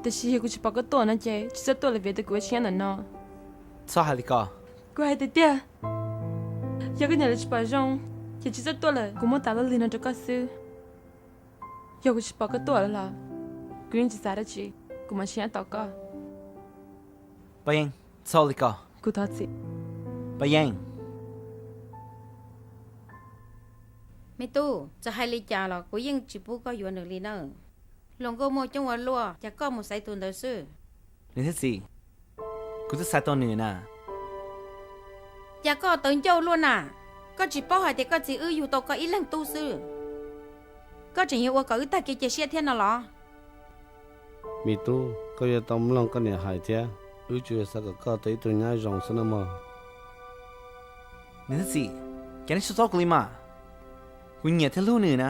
Tiam sis yog kuv tsis pom koj tuaj no ces tsis txawj tuaj lawm vim tias kuv ua siab ntawm no. Txhob hais li ko. Kuv hais tiag tiag, yog koj niam lawv tsis pom zoo ces tsis txawj tuaj lawm. Kuv muab tas lub lig no rau koj xwb. Yog kuv tsis pom koj tuaj lawm los kuv yeej tsis xav dab tsi, kuv mam tsis nyob tos koj. Paj Yeej, txhob ua li ko. Kuv thov txim. Paj Yeej. Me tub, txawm hais li cas los kuv yeej tsis pub koj yuav nws li na. Hluas nkauj muaj coob ua luaj, cas koj mus xaiv tus ntawd xwb? Niam thiab txiv, kuv twb xaiv tau nws na. Cas koj tawv ncauj luaj na, koj tsis paub hais tias koj txiv wb yug tau koj ib leeg tub xwb, koj tseem yuav ua kom wb tag kev cia siab thiab no los? Me tub, koj yuav tau mloog koj niam hais thiab, wb tsuas yog xav kom koj tau ib tug nyab zoo xwb nawb mog. Niam thiab txiv, cas neb tsis txhob kuv li mas. Kuv nyiam thiab hlub nws na.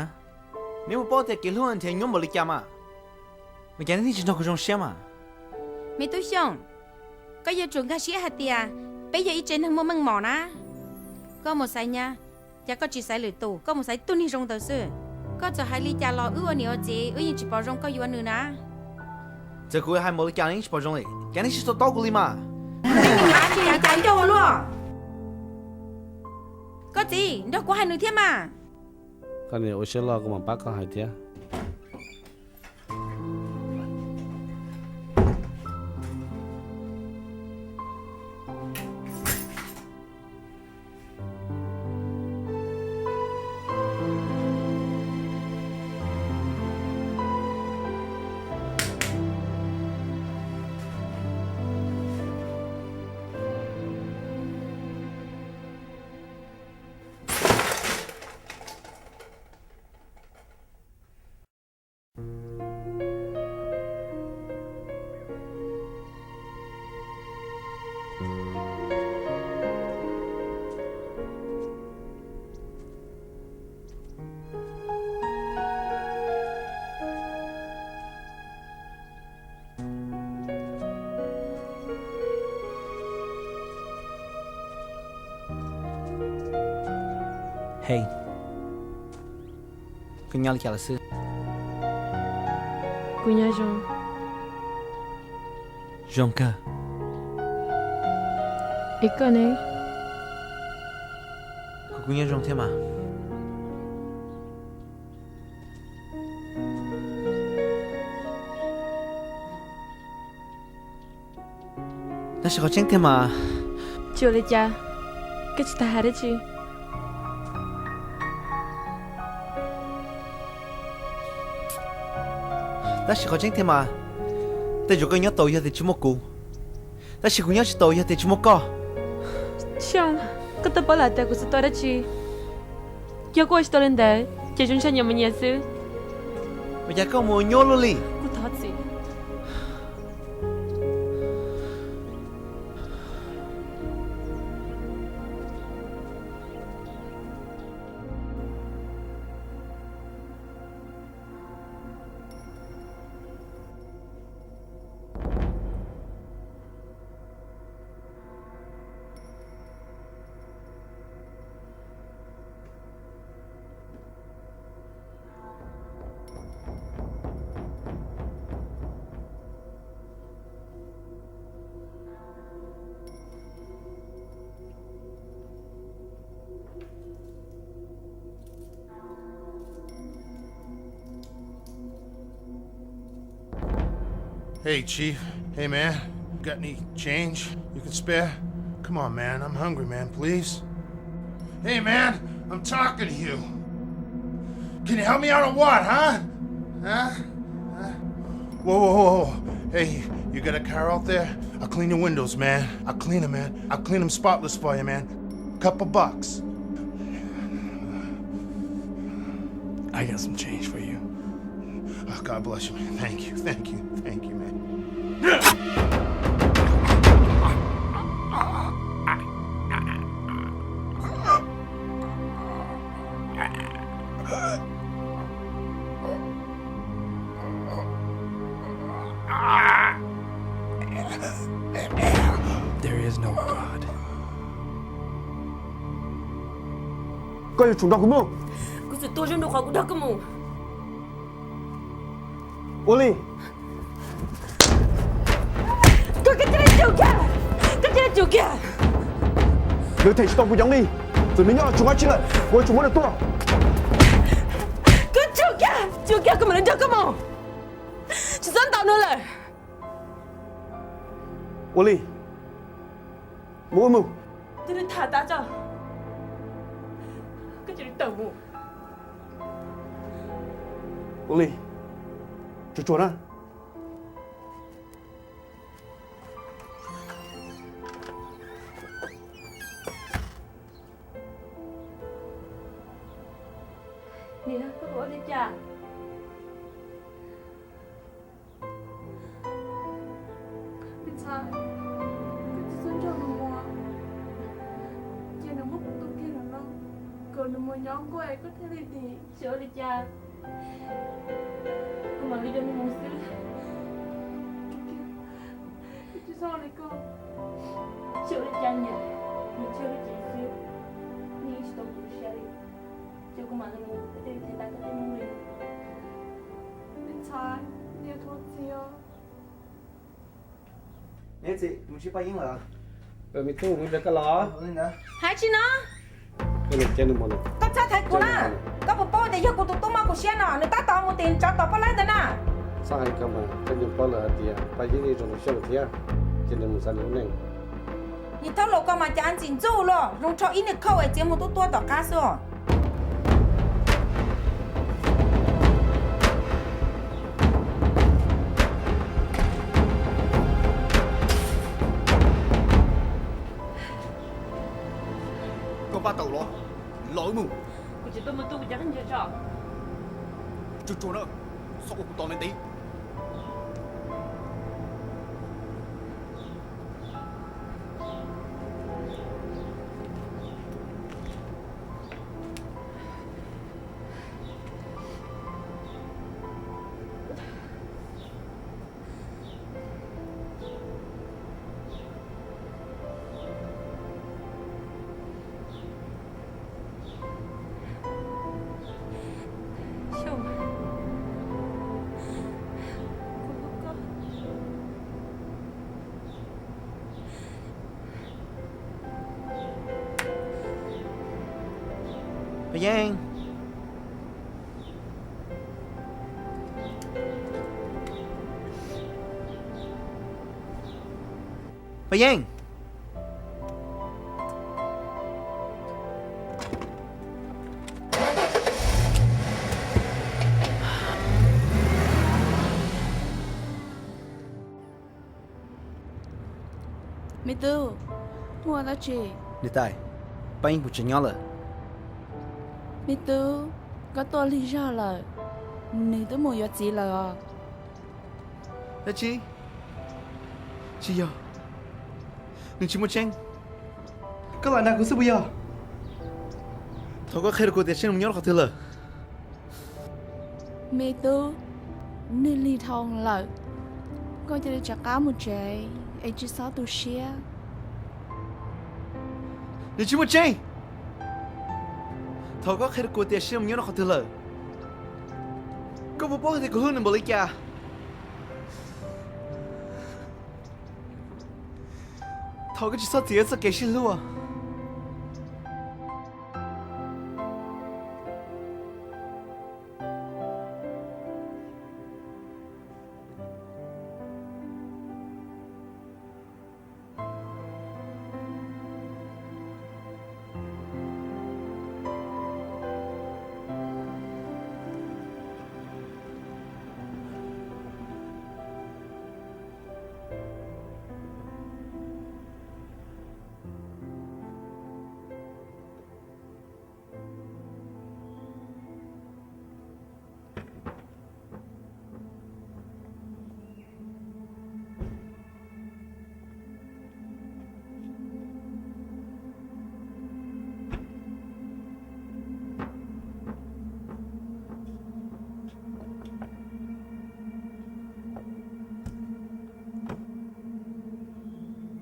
Neb puas paub tias kev hlub nrhiav nyuaj npaum li cas mas? Ua cas neb thiaj tsis nrog kuv zoo siab mas? Me tub Xyooj, koj yuav tsum nkag siab hais tias peb yog ib tsev neeg muaj meej mom na. Koj mus xaiv nyab, cas koj tsis xaiv lwm tus, koj mus xaiv tug niag zoo ntawd xwb. Koj txawm hais li cas los wb ua niam ua txiv wb yeej tsis pom zoo koj yuav nws na. Txawm kuv hais npaum li cas los yeej tsis pom zoo li, cas neb tsis to taub kuv li mas? Tsis hais cas ncauj ua luaj. Koj txiv, nrog kuv hais nws thiab mas. Koj niam ua siab loj, kuv mam pab koj hais thiab. Hej, koj nyob li cas lawm xwb? Kuv nyob zoo. Zoo kawg. Es koj ne? Kuv kuj nyob zoo thiab mas. Tab sis qhov tseeb tiag mas, tsis ua li cas, koj tsis tas hais dab tsi. Tab sis qhov tseeb tiag mas, tej zaum koj nyob tau yog tias tsis muaj kuv, tab sis kuv nyob tsis tau yog tias tsis muaj koj. Xyooj, koj twb paub lawm tias kuv txhua tua dab tsi. Yog koj ua tsis tau li ntawd ces zoo ntshe nyias mus nyias xwb. Ua cas koj mus nyuaj luaj li? Kuv thov txim. Hey, Chief. Hey, man. Got any change you can spare? Come on, man. I'm hungry, man. Please. Hey, man. I'm talking to you. Can you help me out or what, huh? Huh? Huh? Whoa, whoa, whoa, whoa. Hey, you got a car out there? I'll clean your windows, man. I'll clean 'em, man. I'll clean 'em spotless for you, man. Couple bucks. I got some change for you. Oh, God bless you, man. Thank you, thank you, thank you, man. There is no God. Koj yuav tsum nrog kuv mus. Kuv txawm tuag zoo rau qhov kuv nrog koj mus. Ua li. Tsum kiag, koj cia li tsum kiag. Nws them tsis tau kuv cov nqi, txawm nws nyob qhov tsis lawm kuv yuav tsum muab nws tua. Koj tsum kiag, tsum kiag, koj mam li nrog koj mus. Tsis txhob ntaus nws lawm. Ua li, mus wb mus. Twb tham tas tso, koj cia li tawm mus. Ua li, tsuag tsuag na. Niam, koj puas ua li cas? Me ntxhais, koj tsis txhob nrog nws mus, cia nws muab kuv tua kiag los no, kom nws mus nyob nkuaj es koj thiaj li dim. Tsis ua li cas, kuv mam li coj nws mus xwb. Koj tsis txhob ua li ko. Tsis ua li cas niam, nws tsis ua li cas xwb, nws yeej tsis tau tu siab li. Ces kuv mam li mus, koj thiaj li them tau koj tej lus. Me ntxhais, niam thov txim os. Niam, txiv, mus ntsib Paj Yeeb lawm. Me tub, mus nrog koj los. Hais tsis no. Koj txhob thaiv kuv na. Koj puas paub tias yog kuv tus tub mob kuv siab no, nws tab tom mus tim tsov tom poj laib ntawd na. Txhob hais kiag mas, koj yeej paub lawm hais tias Paj Yeeb yeej zoo siab lawm thiab, cia nws mus xav nws lub neej. Niag thaub laus ko mas cas ntxim ntxub luaj, zoo rho ib niag khauj es txiav mus tuaj tua tom qab xwb os. Koj pab tau los, los wb mus. Kuv tsis tuaj mus tu kuv cov khaub ncaws tso. Tsuag tsuag na, txhob ua kuv tos me ntev. Paj Yeeb. Paj Yeeb. Me tub, muaj dab tsi? Niam tais, Paj Yeeb puas tseem nyob lawm? Me tub, koj tuaj lig zog lawm, nws twb mus yuav txiv lawm os. Dab tsi? Tsis yog, nws tsis muaj tseeb. Koj lam dag kuv xwb puas yog? Thov koj qhia rau kuv tias seb nws mus nyob rau qhov twg lawm. Me tub, nws lig dhau lawm, koj cia li rov qab mus tsev es tsis txhob tu siab. Nws tsis muaj tseeb. Thov koj qhia rau kuv tias seb nws mus nyob rau qhov twg lawm. Koj puas paub hais tias kuv hlub nws npaum li cas? Thov koj tsis txhob txiav txoj kev sib hlub.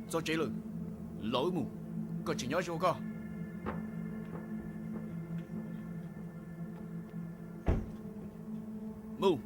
Txog tsev lawm, los wb mus, koj tseem nyob zoo koj. Mus.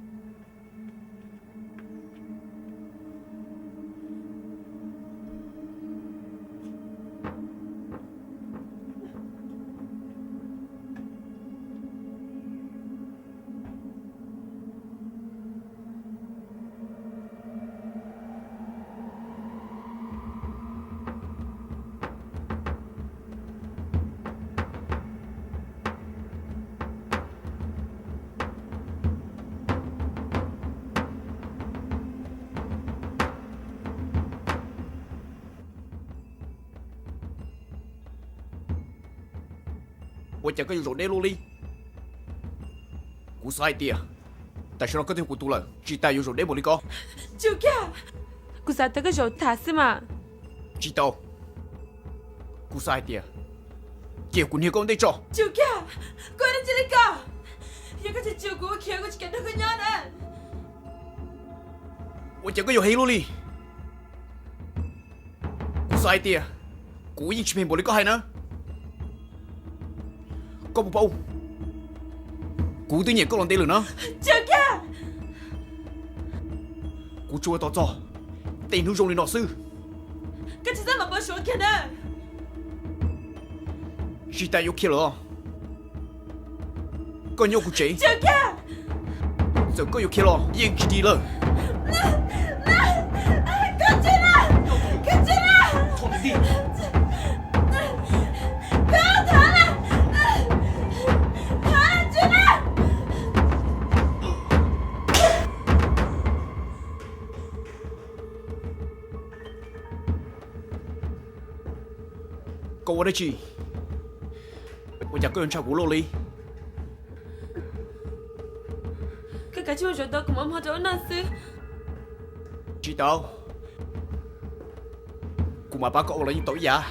Ua cas koj yuav zaum deb luaj li? Kuv xav hais tias tam sim no koj twb yog kuv tus lawm, tsis tas yuav zaum deb npaum li ko. Kuv xav tias koj zaum tham xwb mas. Tsis tau. Kuv xav hais tias cia kuv niag koj ua ntej tso. Koj ua dab tsi li ko? Yog koj tsis tso kuv ua khiav kuv tsis kam nrog koj nyob na. Ua cas koj yuav heev luaj li? Kuv xav hais tias kuv yeej tsis phem npaum li koj hais na. Koj puas paub, kuv twb nyiam koj los ntev lawm na. Kuv tsuas tos txog tej hnub zoo li no xwb. Tsis tas yuav khiav los? Koj nyob kuv tsev. Txawm koj yuav khiav los yeej tsis dim lawm. Koj ua dab tsi? Ua cas koj yuav ntshaw kuv luaj li? Koj kav tsij mus zov tau kuv mov hmo rau wb noj xwb. Tsis tau. Kuv mam pab koj ua los yeej tau ib yam.